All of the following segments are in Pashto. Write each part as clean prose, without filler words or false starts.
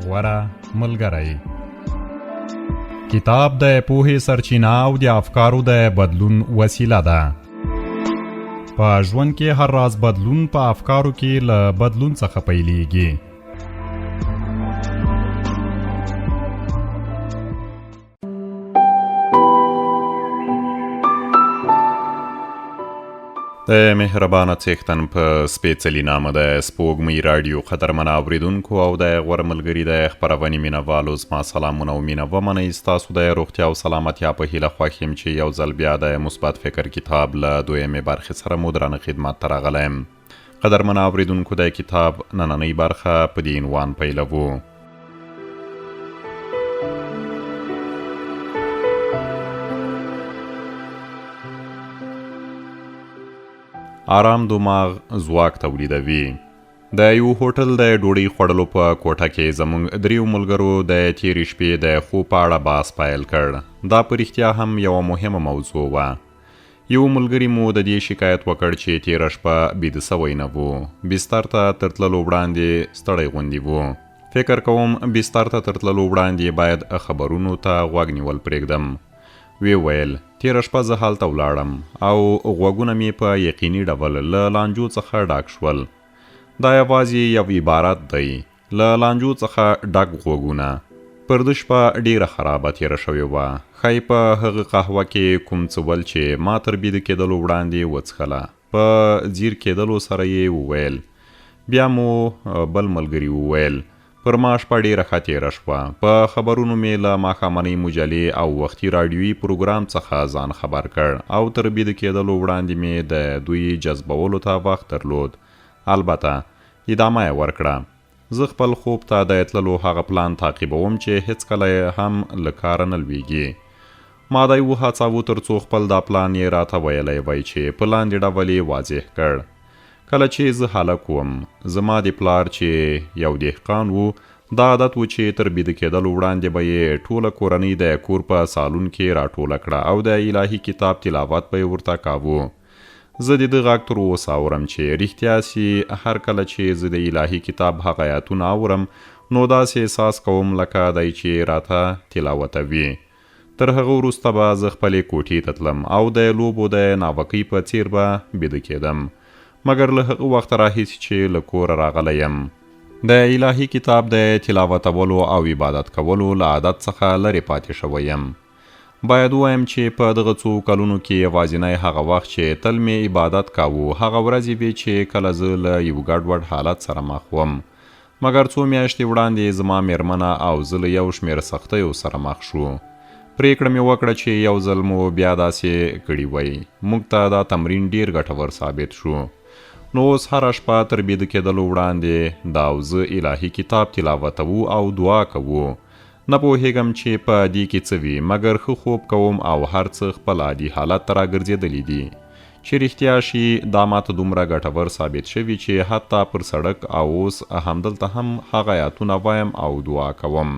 غوره ملګری. کتاب د پوهې سرچینه او د افکارو د بدلون وسیله ده. په ژوند کې هر راز بدلون په افکارو کې له بدلون څخه پیلیږي. د مهربانه څښتن په سپېڅلي نامه د سپوږمۍ راډیو قدرمن اوریدونکو او د غوره ملګري د خپرونې مینهوالو زما سلامونه او مینه ومنئ. ستاسو د روغتیا او سلامتیا په هیله خوښ یم چې یو ځل بیا د مثبت فکر کتاب له دویمې برخې سره مو درانه خدمت ته راغلی یم. قدرمن اوریدونکو د کتاب نننۍ برخه په دې عنوان پیلوو. آرام دماغ ځواک تولیدوي. د یو هوټل د ډوډۍ خوړلو په کوټه کې زمونږ دریو ملګرو د تیرې شپې د خوب په اړه بحث پیل کړ. دا په رښتیا هم یوه مهمه موضوع وه. یو ملګري مو د دې شکایت وکړ چې تېره شپه بیده شوی نه و، بستر ته تر تللو وړاندې ستړی غوندې و. فکر کوم بستر ته تر تللو وړاندې باید خبرونو ته غوږ نیول پرېږدم. ویې ویل، تېره شپه زه هلته ولاړم او غوږونه مې په یقیني ډول له لانجو څخه ډک شول. دا یوازې یو عبارت دی، له لانجو څخه ډک غوږونه. پر ده شپه ډېره خرابه تېره شوې وه. ښايي په هغه قهوه کې کوم څه ول چې ما تر بیده کېدلو وړاندې وڅښله. په ځیر کېدلو سره یې وویل. بیا مو بل ملګري وویل، پر ما شپه ډېره ښه تېره شوه. په خبرونو مې له ماښامنۍ مجلې او وختي راډیويي پروګرام څخه ځان خبر کړ او تر بیده کېدلو وړاندې مې د دوی جذبولو ته وخت درلود. البته، ادامه یې ورکړه، زه خپل خوب ته د تللو هغه پلان تعقیبوم چې هېڅکله هم له کاره نه لوېږي. ما دی وهڅاوه تر څو خپل دا پلان یې راته ویلی وای چې په لاندې ډول یې واضح کړ، کله چې زه هلک وم، زما د پلار چې یو دهقان و، دا عادت و چې تر بیده کېدلو وړاندې به یې ټوله کورنۍ د کور په سالون کې راټوله کړه او د الهي کتاب تلاوت به یې ورته کاوه. زه د ده غږ تر اوسه اورم چې رښتیا سي هر کله چې زه د الهي کتاب هغه ایاتونه اورم نو داسې احساس کوم لکه دی چې راته تلاوتوي. تر هغه وروسته به زه خپلې کوټې ته تلم او د لوبو د ناوکۍ په څیر به بیده کیدم. مګر له هغه وخته راهیسې چې له کوره راغلی یم، د الهي کتاب د تلاوتولو او عبادت کولو له عادت څخه لرې پاتې شوی یم. باید ووایم چې په دغه څو کلونو کې یوازینی هغه وخت چې تل مې عبادت کاوه هغه ورځې وې چې کله زه له یو ګډوډ حالت سره مخ وم. مګر څو میاشتې وړاندې زما میرمنه او زه له یو شمېر سختیو سره مخ شو. پرېکړه مې وکړه چې یو ځل مو بیا داسې کړي وای. موږ ته دا تمرین ډېر ګټور ثابت شو. نو اوس هره شپه تر بیده کېدلو وړاندې دا او زه الهي کتاب تلاوتوو او دعا کوو. نه پوهېږم چې په دې کې څه وي، مګر ښه خوب کوم او هر څه خپل عادي حالت ته راګرځېدلي دي. چې رښتیا شي، دا ماته دومره ګټور ثابت شوي چې حتی پر سړک او اوس همدلته هم هغه ایاتونه وایم او دعا کوم.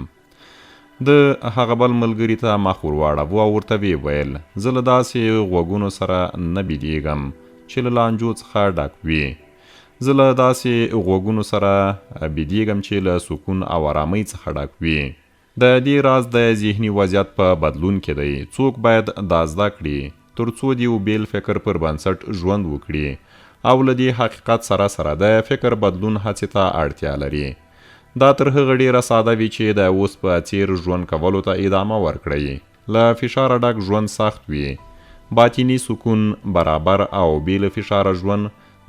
ده هغه بل ملګري ته مخ ورواړاوه او ورته ویې ویل، زه له داسې غوږونو سره نه بیدېږم چې له لانجو څخه ډک وي. زه له داسې غوږونو سره بیدیږم چې له سکون او ارامۍ څخه ډک وي. د دې راز د ذهني وضعیت په بدلون کې دی. څوک باید دا زده کړي، تر څو د یو بېل فکر پر بنسټ ژوند وکړي او له دې حقیقت سره سره د فکر بدلون هڅې ته اړتیا لري. دا تر هغه ډېره ساده وي چې د اوس په څېر ژوند کولو ته ادامه ورکړئ. له فشاره ډک ژوند سخت وي. باطني سکون، برابر او بې له فشاره ژوند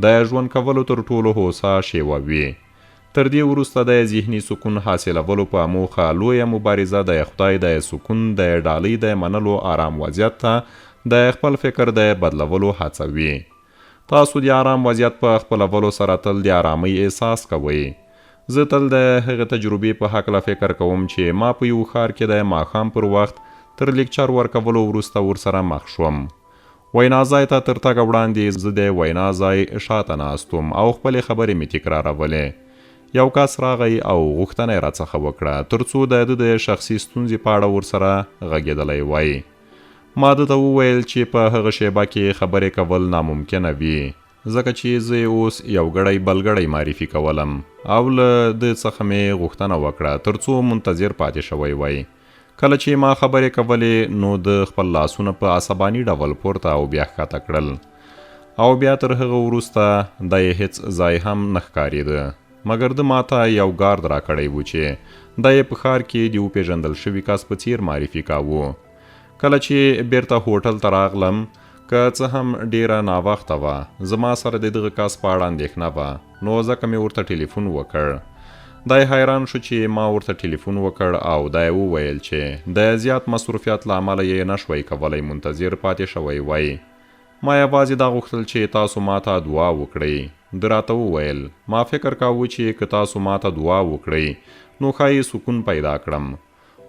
د ژوند کولو تر ټولو هوسا شېوه وي. تر دې وروسته د ذهني سکون حاصلولو په موخه لویه مبارزه د خدای د سکون د ډالۍ د منلو آرام وضعیت ته د خپل فکر د بدلولو هڅه وي. تاسو د آرام وضعیت په خپلولو سره تل د آرامۍ احساس کوئ. زه تل د هغې تجربې په هکله فکر کوم چې ما په یو ښار کې د ماښام پر وخت تر لیکچر ورکولو وروسته ورسره مخ شوم. وینا ځای ته تر تګه وړاندې زه د وینا ځای شاته ناست وم او خپلې خبرې مې تکرارولې. یو کس راغی او غوښتنه یې راڅخه وکړه تر څو د ده د شخصي ستونزې په اړه ورسره غږېدلی وای. ما ده ته وویل چې په هغه شېبه کې خبرې کول ناممکنه وي. ځکه چې زه یې اوس یو ګړی بل ګړی معرفي کولم او له ده څخه مې غوښتنه وکړه تر څو منتظر پاتې شوی وای. کله چې ما خبرې کولې نو ده خپل لاسونه په عصباني ډول پورته او بیا ښکته کړل او بیا تر هغه وروسته دی هېڅ ځای هم نه ښکارېده. مګر ده ماته یو ګارد راکړی و چې دی یې په ښار کې دیو پېژندل شوي کس په څېر معرفي کاوه. کله چې بېرته هوټل ته راغلم، که څه هم ډېره ناوخته وه، زما سره د دغه کس په اړه اندېښنه وه، نو ځکه مې ورته ټیلیفون وکړ. دی حیران شو چې ما ورته ټیلیفون وکړ او دی وویل چې د زیات مصروفیت له امله یې نه شوی کولی منتظر پاتې شوی وای. ما یوازې دا غوښتل چې تاسو ماته دعا وکړئ. ده راته وویل، ما فکر کاوه چې که تاسو ماته دعا وکړئ، نو ښایي سکون پیدا کړم.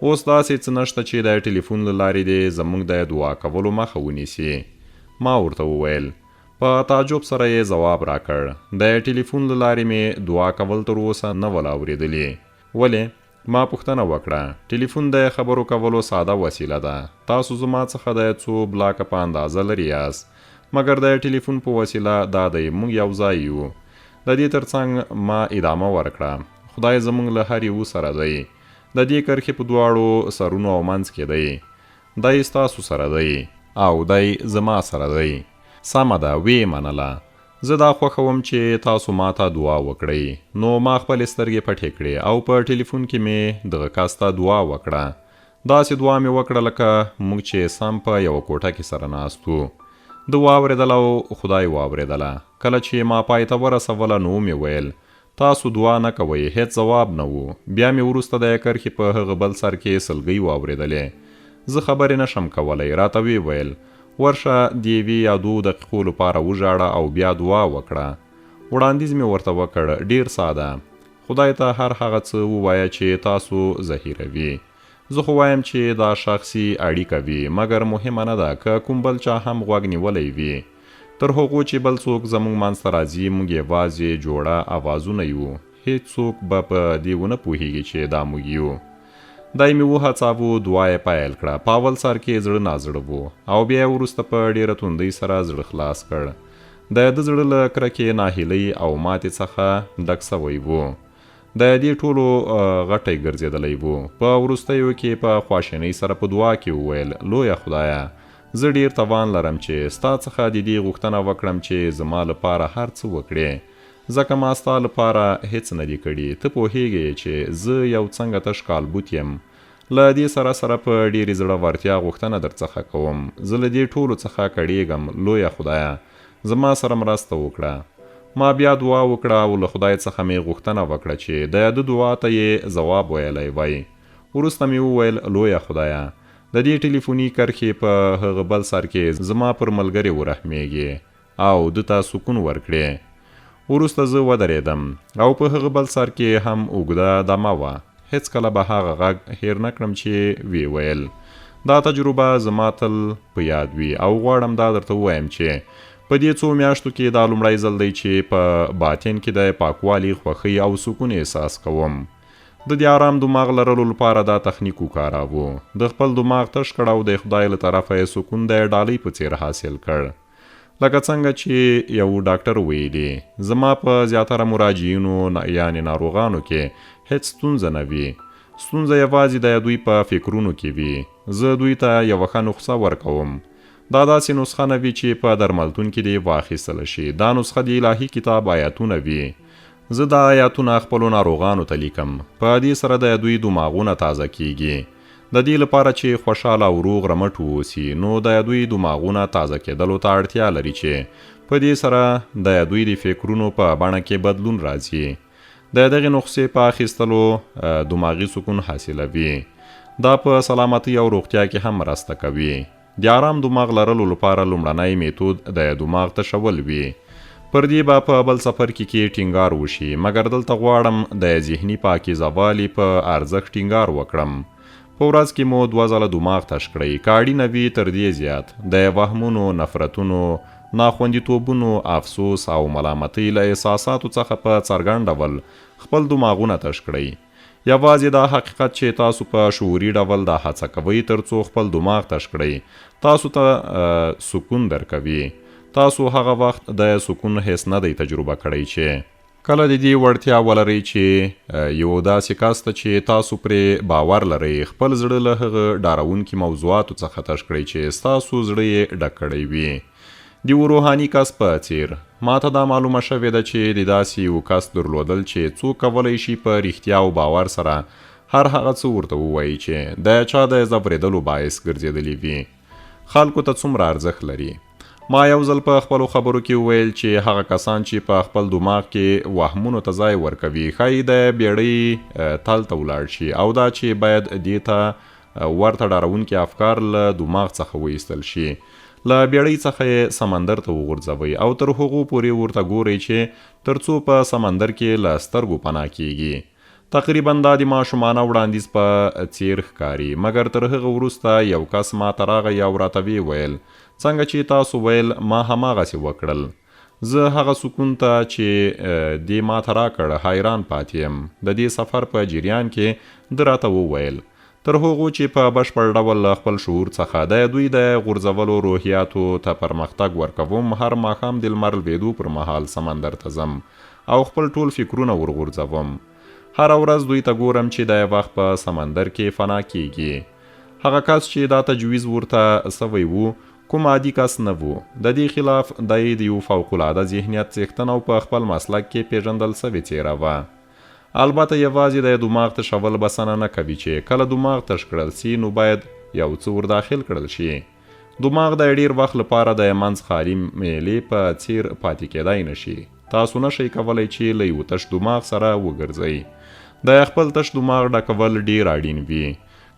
اوس داسې څه نشته چې د ټیلیفون له لارې دې زموږ د دعا کولو مخه ونیسي. ما ورته وویل. په تعجب سره یې ځواب راکړ، د ټیلیفون له لارې مې دعا کول تر اوسه نه ول اورېدلي. ولې؟ ما پوښتنه وکړه. ټیلیفون د خبرو کولو ساده وسیله ده. تاسو زما څخه د څو بلاکه په اندازه لرې یاست. مګر د ټیلیفون په وسیله دا دی موږ یو ځای یو. د دې تر څنګ ما ادامه ورکړه، خدای زموږ له هر یو سره دی. د دې کرښې په دواړو سرونو او منځ کې دی. دی ستاسو سره دی. او دی زما سره دی. سمه ده، ویې منله. زه دا خوښوم چې تاسو ماته دعا وکړئ. نو ما خپلې سترګې پټې کړې او په ټیلیفون کې مې دغه کس ته دعا وکړه. داسې دعا مې وکړه لکه موږ چې سم په یوه کوټه کې سره ناست وو. ده واورېدله او خدای واورېدله. کله چې ما پای ته ورسوله نو ومې ویل، تاسو دعا نه کوئ، هېڅ ځواب نه و. بیا مې وروسته د کرښې په هغه بل سر کې سلګۍ واورېدلې. زه خبرې نه شم کولی، راته ویې ویل، ورشه دیوې یا دوو دقیقو لپاره وژاړه او بیا دعا وکړه. وړاندیز مې ورته وکړ، ډېر ساده. خدای ته هر هغه څه ووایه چې تاسو زهیروي. زه خو وایم چې دا شخصي اړیکه وي، مګر مهمه نه ده که کوم بل چا هم غوږ نیولی وي. تر هغو چې بل څوک زموږ منځ ته راځي، موږ یوازې جوړه اوازونه یو، هېڅوک به په دې ونه پوهېږي چې دا موږ یو. دی مې وهڅاوه، دعا یې پیل کړه، په اول سر کې زړه نازړه و او بیا یې وروسته په ډېره توندۍ سره زړه خلاص کړ. د ده زړه له کرکې، ناهیلۍ او ماتې څخه ډک شوی و. د دې ټولو غټی ګرځېدلی وو. په وروستیو کې په خواشینۍ سره په دعا کې وویل، لویه خدایه! زه ډېر توان لرم چې ستا څخه د دې غوښتنه وکړم چې زما له پاره هر څه وکړې، ځکه ما ستا له پاره هېڅ نه دي کړي، ته پوهېږې چې زه یو څنګه تش کالبوت یم. له دې سره سره په ډېرې زړه ورتیا غوښتنه درڅخه کوم. زه له دې ټولو څخه کړېږم، لویه خدایه! زما سره مرسته وکړه. ما بیا دعا وکړه او له خدای څخه مې غوښتنه وکړه چې د ده دعا ته یې ځواب ویلی وای. وروسته مې وویل، لویه خدایه! د دې ټیلیفوني کرښې په هغه بل سر کې زما پر ملګرې ورحمېږې او ده ته سکون ورکړې. وروسته زه ودرېدم او په هغه بل سر کې هم اوږده دمه وه. هېڅکله به هغه غږ هېر نه کړم چې ویې ویل، دا تجربه زما تل په یاد وي او غواړم دا درته ووایم چې په دې څو میاشتو کې دا لومړی ځل دی چې په باطن کې د پاکوالي، خوښۍ او سکون احساس کوم. ده د آرام دماغ لرلو لپاره دا تخنیک وکاراوه. ده خپل دماغ تش کړ او د خدای له طرفه یې سکون د ډالۍ په څېر حاصل کړ. لکه څنګه چې یو ډاکټر ویلي، زما په زیاتره مراجعینو یعنې ناروغانو کې هېڅ ستونزه نه وي. ستونزه یوازې د دوی په فکرونو کې وي. زه دوی ته یوه ښه نخسه ورکوم. دا داسې نسخه نه وي چې په درملتون کې دې واخیستله شي. دا نسخه د الهي کتاب آیاتونه وي. زه دا آیاتونه خپلو ناروغانو ته لیکم. په دې سره د دوی دماغونه تازه کېږي. د دې لپاره چې خوشاله او روغ رمټ واوسي، نو د دوی دماغونه تازه کېدلو ته اړتیا لري چې په دې سره د دوی د فکرونو په بڼه کې بدلون راځي. د دغې نخسې په اخیستلو دماغي سکون حاصلوي. دا په سلامتۍ او روغتیا کې هم مرسته کوي. د آرام دماغ لرلو لپاره لومړنی میتود د دماغ تشول وي. پر دې به په بل څپرکي کې ټینګار وشي، مګر دلته غواړم د ذهني پاکیزه والي په ارزښت ټینګار وکړم. په ورځ کې مو دوه ځله دماغ تش کړئ، که اړینه وي تر دې زیات، د وهمونو، نفرتونو، ناخوندیتوبونو، افسوس او ملامتۍ له احساساتو څخه په څرګند ډول خپل دماغونه تش کړئ. یوازې دا حقیقت چې تاسو په شعوري ډول دا هڅه کوئ تر څو خپل دماغ تش کړئ، تاسو ته سکون درکوي. تاسو هغه وخت د سکون حس نه دی تجربه کړی چې کله د دې وړتیا ولرئ چې یو داسې کس ته چې تاسو پرې باور لرئ خپل زړه له هغه ډارونکي موضوعاتو څخه تش کړئ چې ستاسو زړه یې ډک کړی وي. د یو روحاني کس په څېر، ماته دا معلومه شوې ده چې د داسې یو کس درلودل چې څوک کولی شي په رښتیا او باور سره هر هغه څه ورته ووایي چې د چا د ځورېدلو باعث ګرځېدلي وي، خلکو ته څومره ارزښت لري. ما یو ځل په خپلو خبرو کې وویل چې هغه کسان چې په خپل دماغ کې وهمونو ته ځای ورکوي ښایي د بیړۍ تل ته ولاړ شي او دا چې باید دې ته ورته ډارونکي افکار له دماغ څخه وایستل شي. له بیړۍ څخه یې سمندر ته وغورځوئ او تر هغو پورې ورته ګورئ چې تر څو په سمندر کې له سترګو پناه کیږي. تقریبا دا د ماشومانه وړاندیز په څیر ښکاري، مګر تر هغه وروسته یو کس ماته راغی او راته ویې ویل، څنګه چې تاسو ویل، ما هماغسې وکړل. زه هغه سکون ته چې دې ماته راکړ، حیران پاتې یم. د دې سفر په جریان کې ده راته وویل، تر هغو چې په بشپړ ډول له خپل شعور څخه د دوی د غورځولو روحیاتو ته پرمختګ ورکوم، هر ماښام د لمر لوېدو پر مهال سمندر ته ځم او خپل ټول فکرونه ورغورځوم. هره ورځ دوی ته ګورم چې د وخت په سمندر کې فنا کېږي. هغه کس چې دا تجویز ورته سوی وو، کوم عادي کس نه وو. د دې خلاف دی د یو فوق العاده ذهنیت څښتن او په خپل مسلک کې پېژندل سوې څېره وه. البته یوازې د دماغ تشول بسنه نه کوي چې کله دماغ تش کړل سي نو باید یو څه ور داخل کړل شي. دماغ د ډیر وخت لپاره د منځ خالي میلې په څیر پاتې کیدای نه شي. تاسو نه شئ کولی چې له یو تش دماغ سره وګرځئ. د خپل تش دماغ ډکول ډیر اړین وي.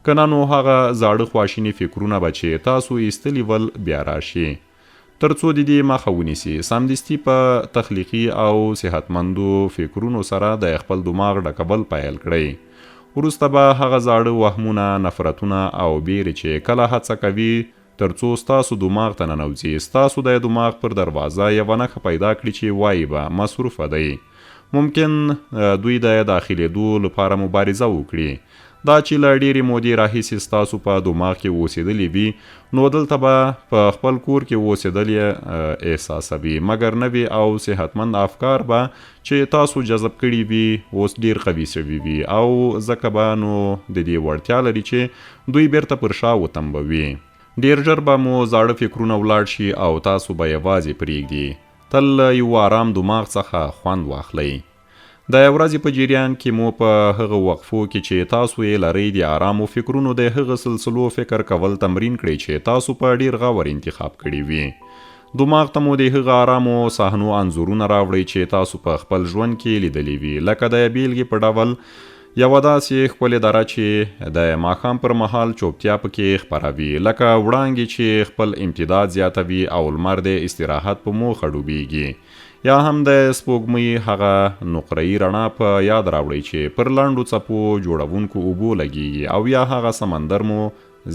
که نه نو هغه زاړه خواشیني فکرونه به چې تاسو ایستلي ول بیا راشي. تر څو د دې مخه ونیسي، سمدستي په تخلیقي او صحتمندو فکرونو سره د خپل دماغ ډکول پیل کړئ. وروسته به هغه زاړه وهمونه، نفرتونه او بیرې چې کله هڅه کوي تر څو ستاسو دماغ ته ننوځي، ستاسو د دماغ پر دروازه یوه نښه پیدا کړي چې وایي به، مصروفه دی. ممکن دوی د داخلېدو لپاره مبارزه وکړي. دا چې له ډېرې مودې راهیسې ستاسو په دماغ کې اوسېدلي وي، نو دلته به په خپل کور کې اوسېدل یې احساسوي، مګر نوې او صحتمند افکار به چې تاسو جذب کړي وي، اوس ډېر قوي شوي وي او ځکه به نو د دې وړتیا لري چې دوی بېرته پر شا وتمبوي. ډېر ژر به مو زاړه فکرونه ولاړ شي او تاسو به یوازې پرېږدي. تل له یو آرام دماغ څخه خوند واخلئ. د ورځې په جریان کې مو په هغه وقفو کې چې تاسو یې لرئ د آرامو فکرونو د هغه سلسلو فکر کول تمرین کړئ چې تاسو په ډیر غور انتخاب کړي وي. دماغ ته مو د هغه آرامو صحنو انځورونه راوړئ چې تاسو په خپل ژوند کې لیدلي وي، لکه د بیلګې په ډول یوه داسې ښکلې دره چې د ماښام پر مهال چوپتیا پکې خپره وي، لکه وړانګې چې خپل امتداد زیاتوي او لمر د استراحت په موخه ډوبیږي. یا هم د سپوږمۍ هغه نقره یي رڼا په یاد راوړئ چې پر لنډو څپو جوړوونکو اوبو لګیږي او یا هغه سمندر مو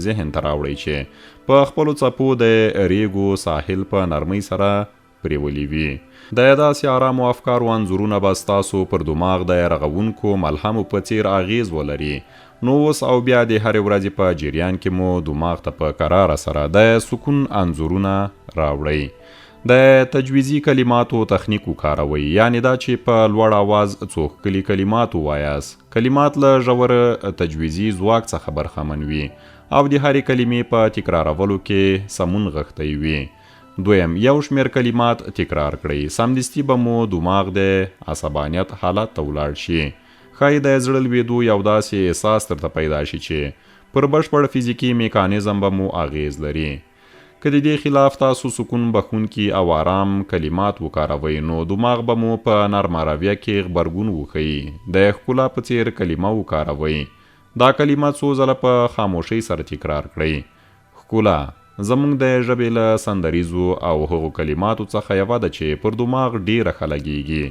ذهن ته راوړئ چې په خپلو څپو د ریګو ساحل په نرمۍ سره پریولي وي. د داسې آرامو افکارو انځورونه به ستاسو پر دماغ د رغوونکو ملهمو په څیر اغیز ولري. نو اوس او بیا د هرې ورځې په جریان کې مو دماغ ته په کراره سره د سکون انځورونه راوړئ. د تجویزي کلماتو تخنیک وکاروئ، یعنې دا چې په لوړ اواز څو ښکلي کلمات ووایاست. کلمات له ژور تجویزي ځواک څخه برخمن وي او د هرې کلمې په تکرارولو کې سمون غښتی وي. دویم، یو شمېر کلمات تکرار کړئ، سمدستي به مو دماغ د عصبانیت حالت ته ولاړ شي. ښایي د زړه لوېدو یو داسې احساس درته پیدا شي چې پر بشپړ فزیکي میکانیزم به مو اغېز لري. که د دې خلاف تاسو سکون بښونکي او آرام کلمات وکاروئ نو دماغ به مو په نرمه رویه کې غبرګون وښيي. د ښکلا په څېر کلمه وکاروئ. دا کلمه څو ځله په خاموشۍ سره تکرار کړئ. ښکلا زموږ د ژبې له سندریزو او هغو کلماتو څخه یوه ده چې پر دماغ ډېره ښه لګېږي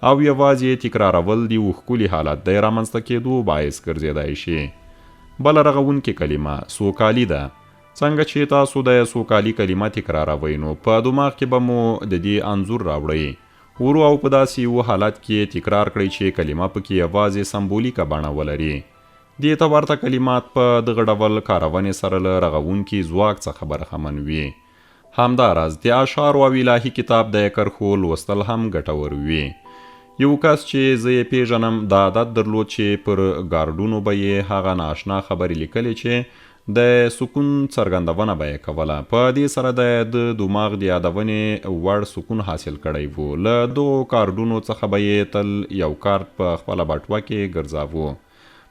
او یوازې یې تکرارول د یو ښکلي حالت د رامنځته کېدو باعث ګرځېدای شي. بله رغوونکې کلمه سوکالي ده. څنګه چې تاسو د سوکالي کلمه تکراروئ نو په دماغ کې به مو د دې انځور راوړئ. ورو او په داسې یوه حالت کې یې تکرار کړئ چې کلمه پکې یوازې سمبولیکه بڼه ولري. دې ته ورته کلمات په دغه ډول کارونې سره له رغوونکي ځواک څخه برخمن وي. همداراز د اشعارو او الهي کتاب د کرښو لوستل هم ګټور وي. یو کس چې زه یې پېژنم دا عادت درلود چې پر ګارډونو به یې هغه نااشنا خبرې لیکلې چې د سکون څرګندونه به یې کوله. په دې سره د ده دماغ د یادونې وړ سکون حاصل کړی و. له دغو کارډونو څخه به یې تل یو کارت په خپله بټوه کې ګرځاوه.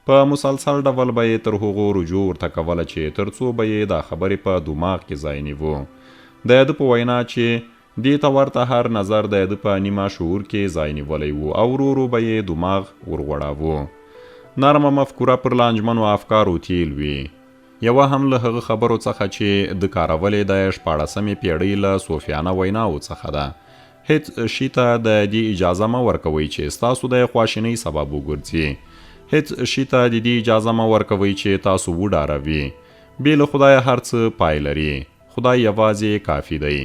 په مسلسل ډول به یې تر هغو رجوع ورته کوله چې تر څو به یې دا خبرې په دماغ کې ځای نیوه. د ده په وینا چې دې ته ورته هر نظر د ده په نیمه شعور کې ځای نیولی و او ورو ورو به یې دماغ ورغوړاوه. نرمه مفکوره پر لانجمنو افکارو تېل وي. یوه هم له هغه خبرو څخه چې ده کارولې د شپاړسمې پېړۍ له صوفیانه ویناوو څخه ده. هېڅ شي ته د دې اجازه مه ورکوئ چې ستاسو د خواشینۍ سبب وګرځي. هېڅ شي ته د دې اجازه مه ورکوئ چې تاسو وډاروي. بې له خدایه هر څه پای لري. خدای یوازې کافي دی.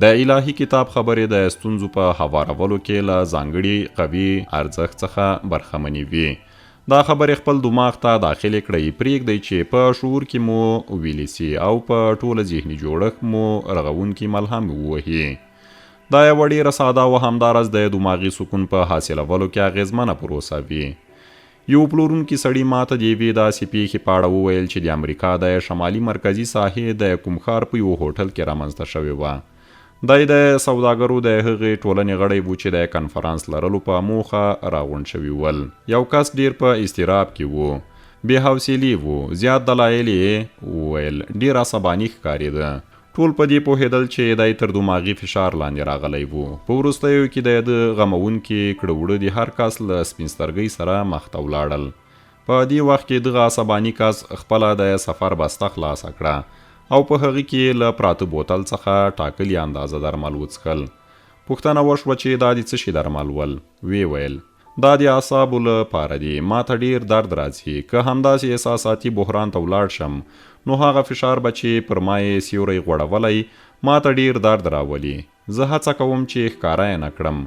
د الهي کتاب خبرې د ستونزو په هوارولو کې له ځانګړي قوي ارزښت څخه برخمنې وي. دا خبرې خپل دماغ ته داخلې کړئ، پرېږدئ چې په شعور کې مو ویلې شي او په ټوله ذهني جوړښت مو رغوونکي ملهم ووهي. دا یوه ډېره ساده او همداراز د دماغي سکون په حاصلولو کې اغېزمنه پروسه وي. یو پلورونکي سړي ماته د یوې داسې پېښې په اړه وویل چې د امریکا د شمالي مرکزي ساحې د کوم ښار په یوه هوټل کې رامنځته شوې وه. دی د سوداګرو د هغې ټولنې غړی و چې د کنفرانس لرلو په موخه راغونډ شوي ول. یو کس ډېر په اضطراب کې و، بې حوصلې و، زیات دلایل یې وویل، ډېر عصباني ښکارېده. ټول په دې پوهېدل چې دی تر دماغي فشار لاندې راغلی و. په وروستیو کې د ده غموونکي کړه وړه د هر کس له سپین سترګۍ سره مخته ولاړل. په دې وخت کې دغه عصباني کس خپله د سفر بسته خلاصه کړه او په هغه کې یې له پراته بوتل څخه ټاکلي اندازه درمل وڅښل. پوښتنه وشوه چې دا د څه شي درمل ول؟ ویې ویل. دا د اعصابو له پاره دي. ماته ډېر درد راځي. که همداسې احساساتي بحران ته ولاړ شم، نو هغه فشار به چې پر ما یې سیوری غوړولی، ماته ډېر درد راولي. زه هڅه کوم چې ښکاره یې نه کړم.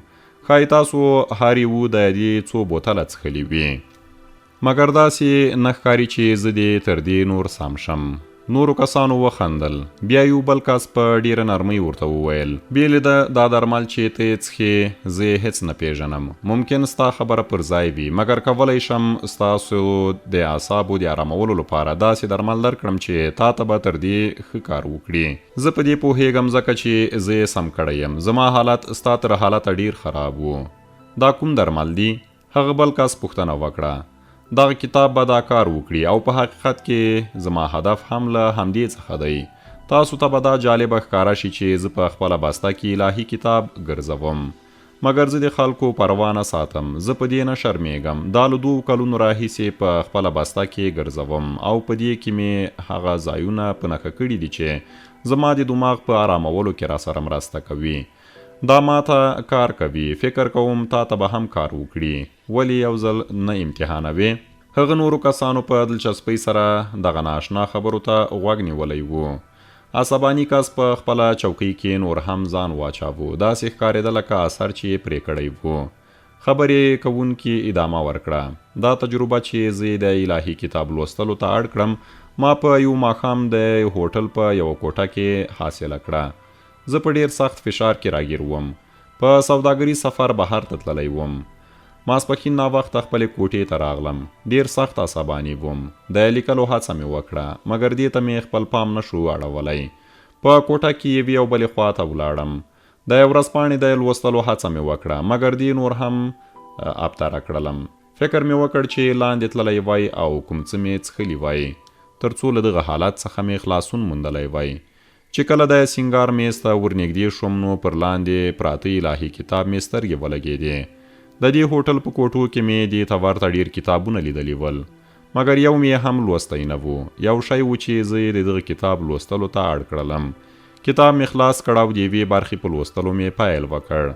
ښايي تاسو هر یو د دې څو بوتله څښلي وي. مګر داسې نه ښکاري چې زه دې تر دې نور سم شم. نورو کسانو وخندل. بیا یو بل کس په ډېره نرمۍ ورته وویل. بې له ده دا درمل چې ته یې څښې، زه یې هېڅ نه پېژنم. ممکن ستا خبره پر ځای وي، مګر کولی شم ستاسو د اعصابو د ارامولو لپاره داسې درمل درکړم چې تا ته به تر دې ښه کار وکړي. زه په دې پوهېږم ځکه چې زه یې سم کړی یم. زما حالت ستا تر حالته ډېر خراب و. دا کوم درمل دي؟ هغه بل کس پوښتنه وکړه. دغه کتاب به دا کار وکړي او په حقیقت کې زما هدف هم له همدې څخه دی. تاسو ته به دا جالبه ښکاره شي چې زه په خپله بسته کې الهي کتاب ګرځوم. مګر زه د خلکو پروا نه ساتم. زه په دې نه شرمېږم. دا له دوو کلونو راهیسې په خپله بسته کې ګرځوم او په دې کې مې هغه ځایونه په نښه کړي دي چې زما د دماغ په ارامولو کې راسره مرسته کوي. دا ماته کار کوي، فکر کوم تاته به هم کار وکړي، ولې یو ځل نه امتحانوې؟ هغه نورو کسانو په دلچسپۍ سره دغه نااشنا خبرو ته غوږ نیولی و. عصباني کس په خپله چوکۍ کې نور هم ځان واچاوه، داسې ښکارېده لکه اثر چې یې پرې کړی و. خبرې کوونکي ادامه ورکړه، دا تجربه چې زه یې د الهي کتاب لوستلو ته اړ کړم، ما په یو ماښام د هوټل په یوه کوټه کې حاصله کړه. زه په ډېر سخت فشار کې راګیر وم. په سوداګریز سفر بهر ته تللی وم. ماسپښین ناوخته خپلې کوټې ته راغلم. ډېر سخت عصباني وم. د لیکلو هڅه مې وکړه، مګر دې ته مې خپل پام نه شو اړولی. په کوټه کې یوې او بلې خوا ته ولاړم. د ورځپاڼې د لوستلو هڅه مې وکړه، مګر دې نور هم ابتره کړلم. فکر مې وکړ چې لاندې تللی وای او کوم څه مې څښلي وای، تر څو له دغه حالت څخه مې خلاصون موندلی وای. چې کله د سینګار میز ته ورنږدې شوم نو پر لاندې پراته الهي کتاب مې سترګې ولګېدې. د دې هوټل په کوټو کې مې دې ته ورته ډېر کتابونه لیدلي ول، مګر یو مې یې هم لوستی نه و. یو شی و چې زه یې د دغه کتاب لوستلو ته اړ کړلم. کتاب مې خلاص کړ او د یوې برخې په لوستلو مې پیل وکړ.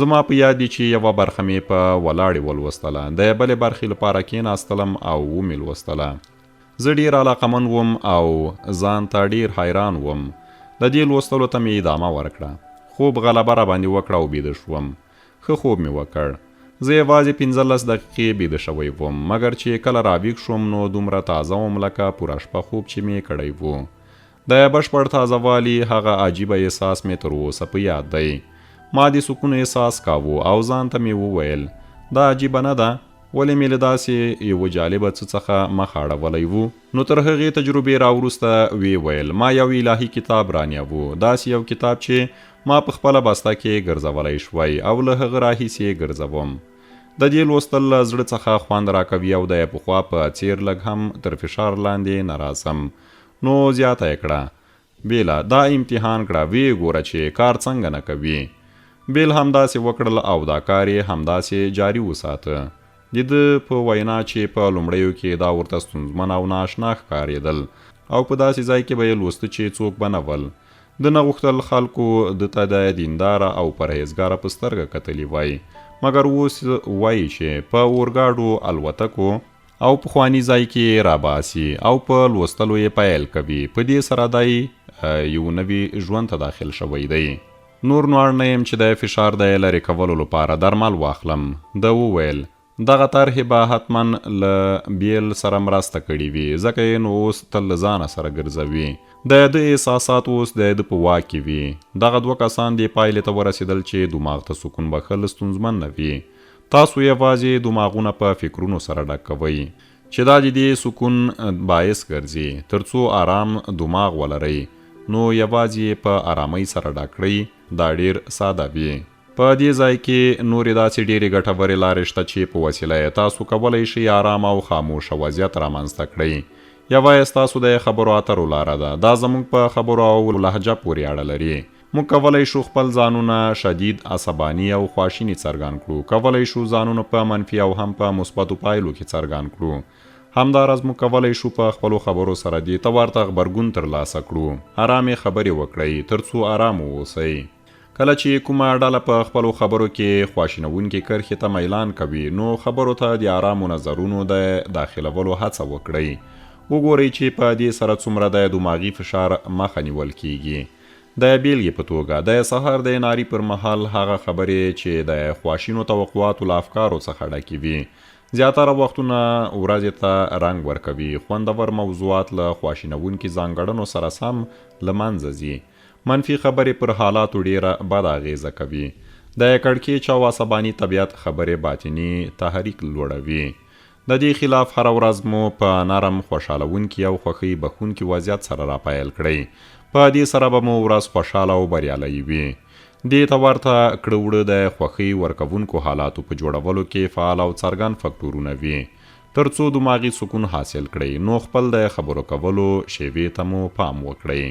زما په یاد دي چې یوه برخه مې په ولاړې ولوستله، د بلې برخې لپاره کېناستلم او ومې لوستله. زه ډېر علاقمن وم او ځان ته ډېر حیران وم. د دې لوستلو ته مې ادامه ورکړه. خوب غلبه راباندې وکړه او بیده شوم. ښه خوب مې وکړ. زه یوازې 15 دقیقې بیده شوی وم، مګر چې کله راویښ شوم نو دومره تازه وم لکه پوره شپه خوب چې مې کړی و. د بشپړ تازه والي هغه عجیبه احساس مې تر اوسه په یاد دی. ما د سکون احساس کاوه او ځان ته مې وویل، دا عجیبه نه ده؟ ولې مې له داسې یوه جالبه څه څخه مخ اړولی و؟ نو تر هغې تجربې را وروسته ویې ویل، ما یو الهي کتاب رانیاوه، داسې یو کتاب چې ما په خپله بسته کې ګرځولی شوی او له هغه راهیسې یې ګرځوم. د دې لوستل له زړه څخه خوند راکوي او د پخوا په څېر لږ هم تر فشار لاندې نه راځم. نو زیاته یې کړه، بیله، دا امتحان کړه، ویې ګوره چې کار څنګه نه کوي. بیل همداسې وکړل او دا کار یې همداسې جاري وساته. د ده په وینا چې په لومړیو کې دا ورته ستونزمن او نا اشنا ښکارېدل او په داسې ځای کې به یې لوسته چې څوک به نه ول. ده نه غوښتل خلکو ده ته د دینداره او پرهېزګاره په سترګه کتلي وای، مګر اوس وایي چې په اورګاډو، الوتکو، او پخواني ځای کې یې راباسي او په لوستلو یې پیل کوي، په دې سره دی یو نوي ژوند ته داخل شوی دی. نور نو اړ نه یم چې د فشار د لرې کولو لپاره درمل واخلم. ده وویل، دغه طرحې به حتما له بیل سره مرسته کړې وي، ځکه یې نو اوس تل له ځانه سره ګرځوي. د ده احساسات اوس د ده په واک کې وي. دغه دوه کسان دې پایلې ته ورسېدل چې دماغ ته سکون بښل ستونزمن نه وي. تاسو یوازې دماغونه په فکرونو سره ډک کوئ، چې دا د دې سکون باعث ګرځي، تر څو ارام دماغ ولرئ، نو یوازې یې په ارامۍ سره ډک کړئ، دا ډېر ساده وي. په دې ځای کې نورې داسې ډېرې ګټورې لارې شته چې په وسیله یې تاسو کولی شئ ارام او خاموشه وضعیت رامنځته کړئ. یوه یې ستاسو د خبرو اترو لاره ده، دا زموږ په خبرو او لهجه پورې اړه لري. موږ کولی شو خپل ځانونه شدید عصباني او خواشیني څرګند کړو، کولی شو ځانونه په منفي او هم په مثبتو پایلو کې څرګند کړو. همداراز موږ کولی شو په خپلو خبرو سره دې ته ورته غبرګون ترلاسه کړو. ارامې خبرې وکړئ، تر څو ارام واوسئ. کله چې کومه ډله په خپلو خبرو کې خواشینوونکې کرښې ته میلان کوي، نو خبرو ته د ارامو نظرونو د داخلولو هڅه وکړئ. وګورئ چې په دې سره څومره د دماغي فشار مخه نیول کېږي. د بېلګې په توګه، د سهار د ناري پر مهال هغه خبرې چې د خواشینو توقعاتو له افکارو څخه ډکې وي، زیاتره وختونه ورځې ته رنګ ورکوي، خوندور موضوعات له خواشینوونکي ځانګړنو سره سم له منځه ځي. منفي خبرې پر حالاتو ډېره بده اغېزه کوي. د کړکېچ او عصباني طبیعت خبرې باطني تحریک لوړوي. د دې خلاف هره ورځ مو په نرم، خوشحالوونکي او خوښۍ بښونکي وضعیت سره را پیل کړئ. په دې سره به مو ورځ خوشحاله او بریالۍ وي. دې ته ورته کړه وړه د خوښۍ ورکوونکو حالاتو په جوړولو کې فعال او څرګند فکټورونه وي. تر څو دماغي سکون حاصل کړئ، نو خپل د خبرو کولو شېوې ته مو پام وکړئ.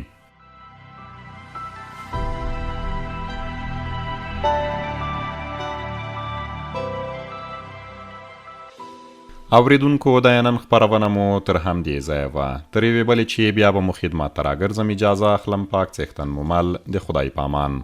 اوریدونکو د نن خپرونه مو تر همدې ځایه وه. تر یوې بلې چې بیا به مو خدمت ته راګرځم اجازه اخلم. پاک څښتن مو مل. د خدای پامان.